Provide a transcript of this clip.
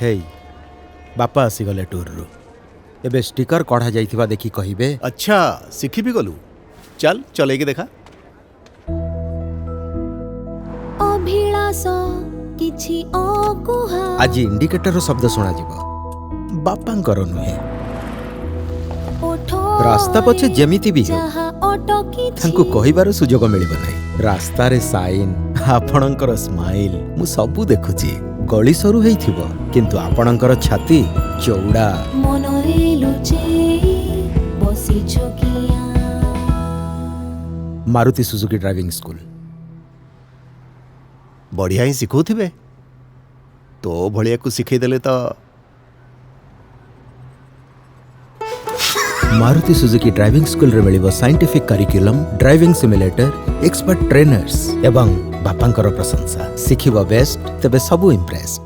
ହେଇ, ବାପା ଆସିଗଲେ ଟୁର୍ରୁ। ଏବେ ଷ୍ଟିକର କଢ଼ା ଯାଇଥିବା ଦେଖି କହିବେ, ଆଚ୍ଛା, ଶିଖି ବି ଗଲୁ। ଚାଲ, ଚଲେଇକି ଦେଖା। ଅଭିଳାଷ କିଛି ଅକୁହା। ଆଜି ଇଣ୍ଡିକେଟରର ଶବ୍ଦ ଶୁଣାଯିବ, ବାପାଙ୍କର ନୁହେଁ। ରାସ୍ତା ପଛେ ଯେମିତି ବି ହେଉ, ଯାହା ଅଟକିଛି, ତାଙ୍କୁ କହିବାର ସୁଯୋଗ ମିଳିବ ନାହିଁ। ରାସ୍ତାରେ ସାଇନ୍, ଆପଣଙ୍କର ସ୍ମାଇଲ୍, ମୁଁ ସବୁ ଦେଖୁଛି। ଗଳି ସରୁ ହେଇଥିବ, କିନ୍ତୁ ଆପଣଙ୍କର ଛାତି ଚଉଡ଼ା। ମନରେ ଲୁଚେଇ ବସିଛ କିଆଁ? Maruti Suzuki driving school. ବଢ଼ିଆ ହିଁ ଶିଖଉଥିବେ। ତୋ ଭଳିଆକୁ ଶିଖେଇଦେଲେ ତ। ମାରୁତି ସୁଜୁକି ଡ୍ରାଇଭିଂ ସ୍କୁଲରେ ମିଳିବ scientific curriculum, driving simulator, expert trainers ଏବଂ ବାପାଙ୍କର ପ୍ରଶଂସା। ଶିଖିବ ବେଷ୍ଟ, ତେବେ ସବୁ ଇମ୍ପ୍ରେସ୍ଡ।